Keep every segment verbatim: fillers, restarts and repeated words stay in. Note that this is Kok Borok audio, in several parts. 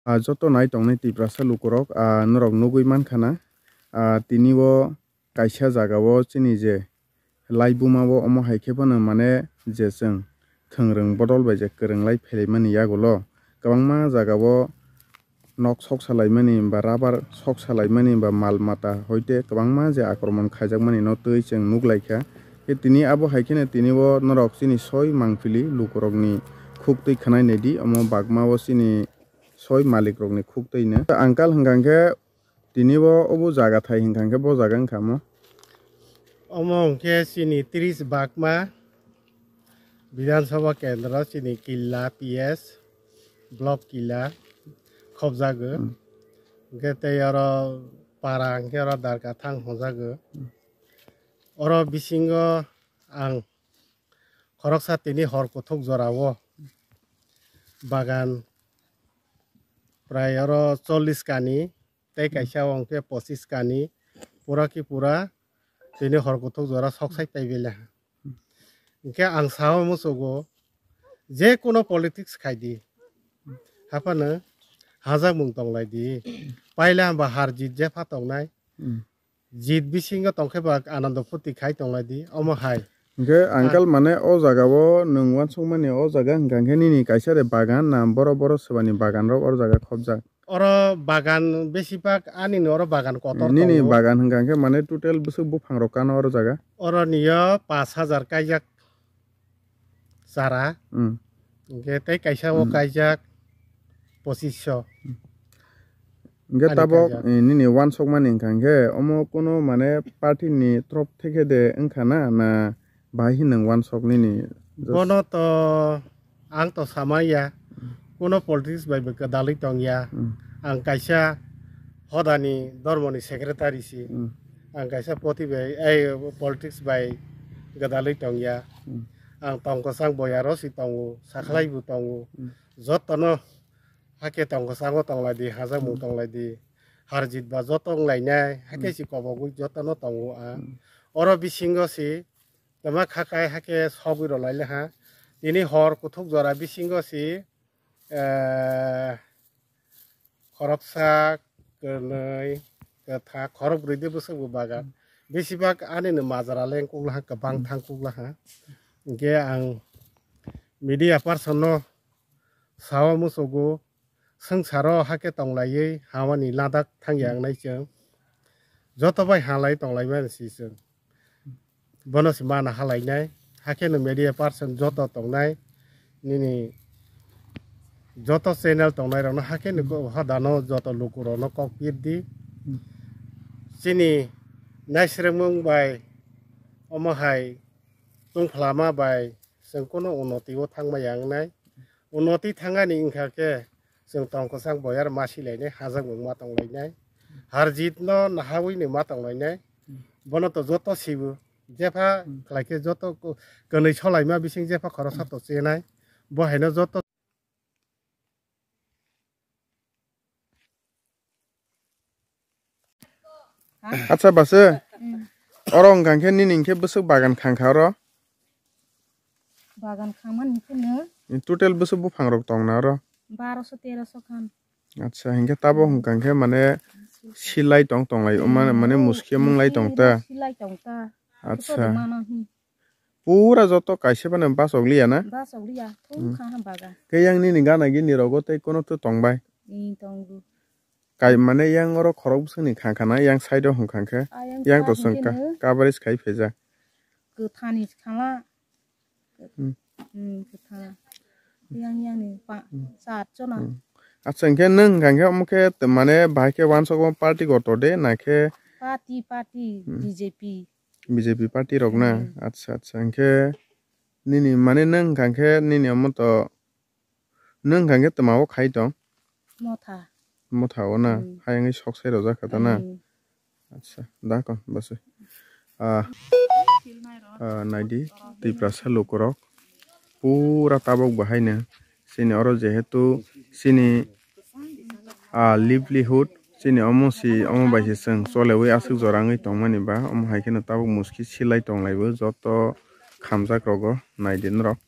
Ah, joto nai tongnai Tiprasa lukurok, ah, norok nugwi mankha na, ah, tini o kaisa jaga o chini je laibuma o omo hai khe phano mane je chwng thwngrwng bodol bai je kwrwng lai phailaimani yagulo kwbangma jaga o nok sok salaimani ba rubber sok salaimani ba mal mata hoite kwbangma je akromon khaijakmani no twi chwng nuk lai kha. Khe tini abo hai kheno tini o norok chini soi mangpili lukurokni khuk twi khwnai nai di, omo bagma o chini soi malik rokni khuk twi no. Uncle hwnkha khe tini bo obo jaga thai hwnkha khe bo jaga wngkha mo. Omo hwnkhe chini tris bagma Bidhan Sabha Kendro chini Killa P S, Block Killa khobjago. Hmm. Hwnkhe tei oro para hwnkhe oro Darka thang hwnjago. Hmm. Oro bisingo ang khoroksa tini hor kuthuk jora o bagan prai oro chollish kani tei kaisa o hwnkhe pochis kani pura ki pura tini hor kuthuk jora sok sai pai bele ha. Hwnkhe ang sao muchugo je kuno politics khai di haphano hajakmung tong lai di, paila hwnba har jit jepha tongnai. Hmm. Jit bisingo tongkhe ba anando phuti khai tonglai di, omo hai. Hwnkhe uncle, mane o jaga o nwng uansukmani o jaga hwnkha khe nini kaisa de bagan na borok borok swbani bagan rok o jaga khobjak? Oro bagan besibak ani ni oro bagan kotor tongo. Nini bagan hwnkha khe mane total bwswk buphang rok kano oro jaga? Oro niyo pash hajar kaijak. Chara. Hmm. Hwnkhe tei kaisa o Hmm. kaijak pochisho. Hwnkhe Ani tabok, kaijak. eh, nini uansukmani hwnkha khe omo kuno mane party ni trop theke de wngkha na, na bahai hin nwng uansuk nini just Bono to ang to samaya. Kuno politics bai bo kwdalwi tongya. Hmm. Ang kaisa hodani dormoni secretary si. Hmm. Ang kaisa poti bai, ei, politics bai gwdalwi tongya. Hmm. Ang tong kwchang boyaro si tongo, sakhlai bo tongo. Hmm. Jotono hakhe tong kwchango tonglai di, hajakmung Hmm. tonglai di. Harjit ba joto wnglainai, hakhe Hmm. si kobogwi jotono tongo ang. Hmm. Oro bisingo si tama khakai hakhe sogwi rwlai le ha. Tini hor kuthuk jora bisingo si, eh, khoroksa, kwnwi, kwthak, khorokbrwi de bwswk bo bagan. Besibak ani no majra leng kuk laha, kwbang Hmm. thang kuk laha. Hwnkhe ang media person no sao muchugo, swngcharo hakhe tonglaiwi hamani ladak thangya Hmm. wngnai chwng. Joto bai halai tonglaimani si chwng. Bono se mana halainai, hakhe no media person joto tongnai, nini joto channel tongnai rokno hakhe no ko-, hodano joto lukurokno kok pir di. Hmm. Chini naisrwngmung bai omo hai tungphlama bai chwng kuno unnoti o thangma ya wngnai. Unnoti thangani wngkha khe chwng tong kwchang boyar ma silainai, hajakmung ma tonglainai. Harjit no nahawi ni ma tonglainai. Bono to joto sibu. Jepha Hmm. khlai khe joto ko-, kwnwi solaima bising jepha khoroksa to chenai. Bo haino joto Acha base. Hmm. Oro wngkha khe nini hwnkhe bwswk bagan khangkha oro? Bagan khangmani hwnkhe no. Total bwswk buphang rok tongna oro? Baroso teroso khan. Acha, hinkhe tabok Hmm. hwnkha khe mane silai tong tonglai, o mane, mane Hmm, muski mung lai tong ta. Silai tong ta. Acha. Joto mano hi. Pura joto kaisa phano bachok liya na? Bachok liya, thung Hmm. kha ha bagan. Khe yang nini gana gini rogo tei kono to tong bai? Ni tongo. Kai mane yang oro khorok bwswkni khangkha na, yang side o hwnkha khe? Ah, yang yang to side swngkha, hwnkhe no. Coverage khai phaijak. Kwthani khala. Hmm. Hmm, kwthang. Yang, yang ni pa, Hmm. Chat chona. Hmm. Acha, hwnkhe nwng hwnkha khe omo khe t-, mane bahai khe wansok party kotor de, na khe? Party, party, Hmm. B J P. B J P party rok na? Hmm. Acha, acha. Hwnkhe nini mane nwng hwnkha khe nini omo to, nwng hwnkha khe twma o khai tong? Motha. Motha o na? Hmm. Hayungwi sok sai rojak kha ta na? Hmm. Acha, da kon bwswk. Ah, ah, naidi, Tiprasa lukurok pura tabok bahaino chini oro jehetu chini, ah, livelihood chini omo si, omo bai se chwng cholewi aswk jora wngwi tongmani ba, omo hai kheno tabok muski silai tonglaibo joto khamjak rogo naidi norok.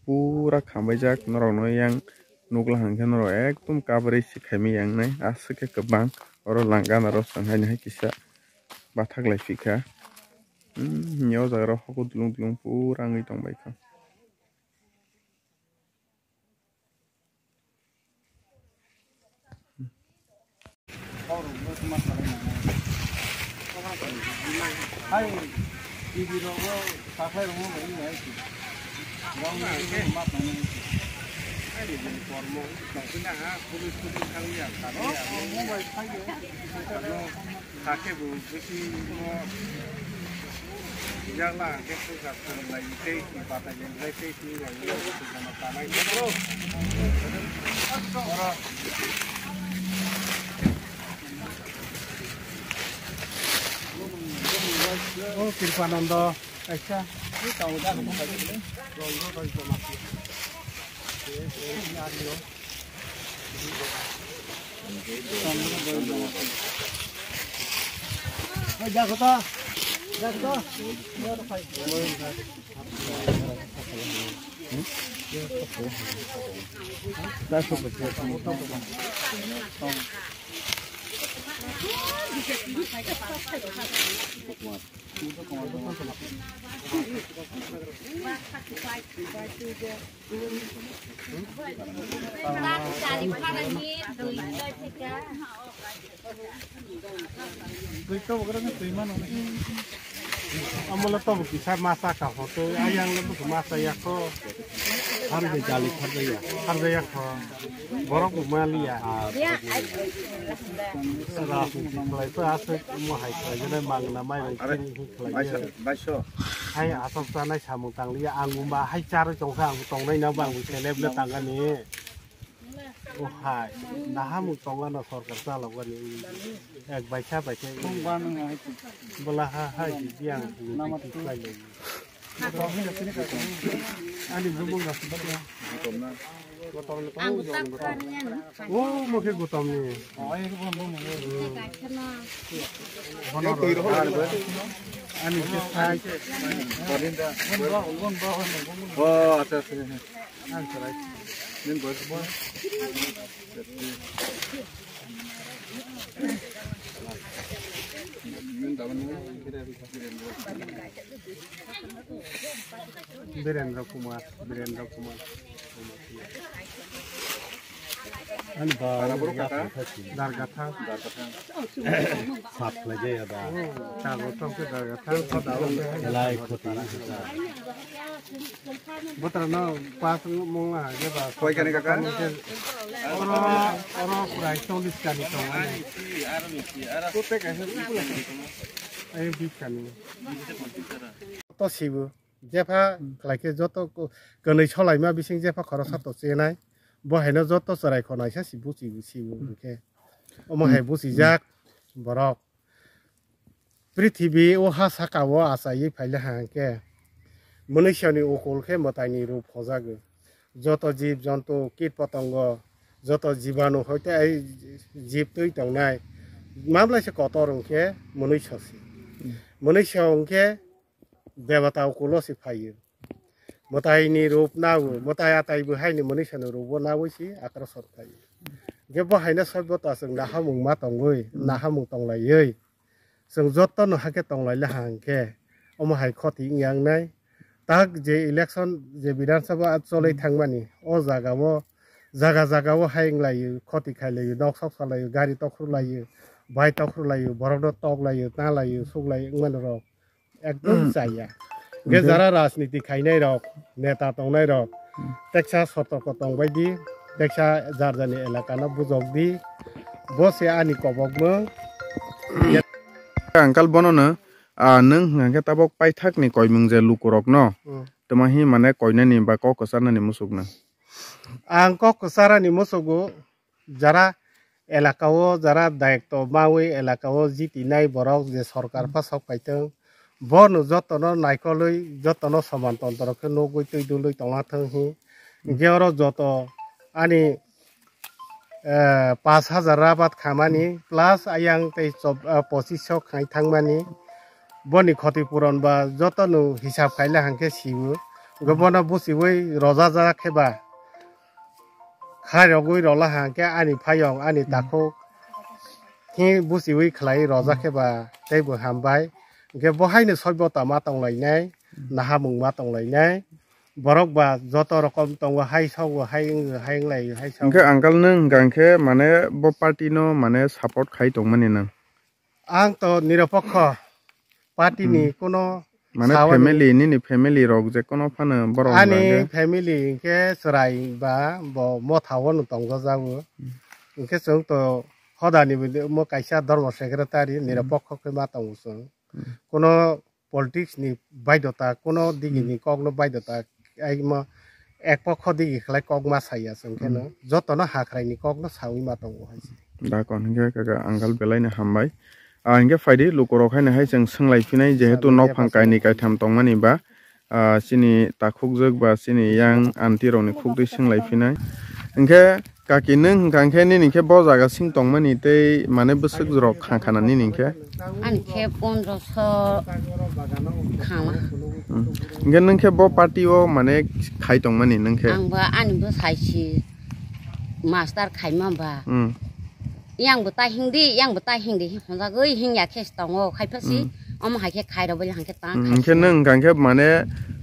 Pura khambaijak norokno yang nukla hwnkhe norok ekdom kabrwi se khaimai yang nai aswk khe kwbang oro langana rw song haino hai kisa bathak lai phikha. Hmm, o jaga rok hokho dulung dulung pura wngwi tongbaikha. Hai, T V rogo saklai rogo bai bai. Rong rogo ma pai nai. Hai, kormo, tongkina ha, police police kang ya, kang ya. Kake bo bisi mo jagla ke suka lai tei ki pata je lai tei ki lai ni suka na ta lai bro. Ora. O Kripanando, acha. Ni tau da ko ka ni. Ro ro ro ro ma. Amole tobo kisa masa ka hoto, ayang le buku masa ya ko. Har de jali kharjaya. Kharjaya ko. Borok bo maliya. Ra lai pa ase mo hai khlai jene mangna mai rong. Are, kini hi khlai baisho, jene. Baisho. Hai asok sanai samung tangliya, ang umba hai charo tongkha, ang tongnai na bang seleb le tangani. O hai, nahamung tongano sorkar chalokani. Ek baisa baisa. Bwla ha hai di yang. Ani bumung rok. Ang tak kariya na. O mokhe gutom ni. Ani khe thai. O acha acha. Ang sarai. Nini boyos bo? Birendra Kumar, Birendra Kumar. Ani ba. Para boro kaka? Dargatha. Dargatha. Sap khlai jaya da. Dargatha, dargatha. Lai khoti. Botra no pas mong a je ba. Koi kani kaka? Oro, oro prai cholish kani tong ani. Ai bish kani. To sibu. Jepha khlai khe joto ko-, kwnwi solaima bising jepha khoroksa to chenai. Bo haino joto chwrai khonai sa sibu sibu sibu hwnkhe. Omo hai buchijak borok. Prithibi o ha saka o achaiwi phaile ha hwnkhe, mwnwisani ukul khe mwtaini rup hojago. Joto jib jontu, kit potongo, joto jibanu hoite ai jib twi tongnai, mamlaisa kotor hwnkhe mwnwisa se. Mwnwisa hwnkhe debata ukulo se phaio. Mwtaini rup nao, mwtai atai bo haini mwnwisano rubo nawi se akrason khlai. Hwnkhe bo haino soibota chwng nahamung ma tongwi, nahamung tonglaiwi, chwng jotono hakhe tonglaila ha hwnkhe, omo hai khoti wngya wngnai. Tak je election, je Bidhan Sabha cholwi thangmani, o jagao, jaga jagao hai wnglaio, khoti khailaio, nok sok salaio, gari tokhorlaio, bai tokhorlaio, borokno toklaio, talaio, suklaio wngmani rok. Ekdom chaya. Hwnkhe jara rajniti khainai rok, neta tongnai rok, teksa sotorko tongbai di, teksa jar jarni elaka no bujok di, bo se ani kobokno. Angkal bono no, ah, nwng hwnkhe tabok paithak ni koimung je luku rok no, hmm, tuma hi mane koinani ba kok kwcharnani musuk no. Ang kok kwcharani musugo, jara elaka o jara dayokto mawi elaka o jitinai borok je sorkar pha sok paitwng, bono jotono naikolwi jotono soman tontro khe nugwi twi dulwi tongna thwng hi. Hwnkhe oro joto ani, eh, pash hajar rabat khamani plus ayang tei chob-, eh, pochisho khai thangmani. Boni khoti puron ba jotono hisab khaile hwnkhe sio. Hwnkhe bono buchiwi rojak jak khe ba, khairogwi rola ha hwnkhe ani phayong, ani takhuk khe buchiwi khlai rojak khe ba teibo hambai. Hwnkhe bo haino soibota ma tonglainai, nahamung ma tonglainai. Borok ba joto rokom tongo, hai sogo, hai wng, hai wnglai, hai sogo. Hwnkhe uncle nwng hwnkha hwnkhe mane bo party no mane support khai tongmani nwng? Ang to nirapokho, party ni Hmm. Kuno mane saoni family, nini family rok je kono phano borok ani hwnkha hwnkhe? Family hwnkhe chwrai ba bo motha o no tongjajago. Hmm. Hwnkhe chwng to hodani bo mo kaisa dharma secretary Hmm. Nirapokho khe ma tongo chwng. Hmm. Kuno politics ni baidota, kuno digi Hmm. ni kok no baidota, ai mo ek pokho digi khlai kok ma saya chwng khe no. Hmm. Joto no hakrai ni kok no sawi ma tongo hai se. Da kon hwnkhe kaka uncle belai no hambai. Ah, hwnkhe phaidi lukurok haino hai chwng swnglaiphinai, jehetu Swnglaiphinai nokhang kainwi kaitham tongmani ba, ah, chini takhukjwk ba chini yang aunty rokni khukdwi swnglaiphinai. Hwnkhe kaki nwng hwnkha hwnkhe nini khe bo jaga sing tongmani tei mane bwswk rok kha khana nini khe? Ani khe pondroso khama. Hmm. Hwnkhe nwng khe bo party o mane khai tongmani nwng khe? Ang ba ani bwsai si master khaima ba. Hmm. Yang bo ta hingdi, yang bo ta hingdi, honjagwi hingya khe tongo, khai pha si, Hmm. Omo hai khe khai rw bali hang khe ta Hmm, khai hwnkhe si. Nwng hwnkha hwnkhe mane,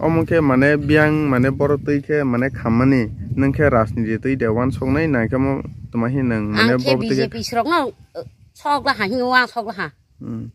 omo khe mane biyang mane borok twi khe mane khammani, nwng khe rajniti twi de uansuknai, nang khe mo tuma hi nwng mane Ang khe borok twi khe B J P srok no, uh, sok la ha, hing uang sok la ha. Hmm.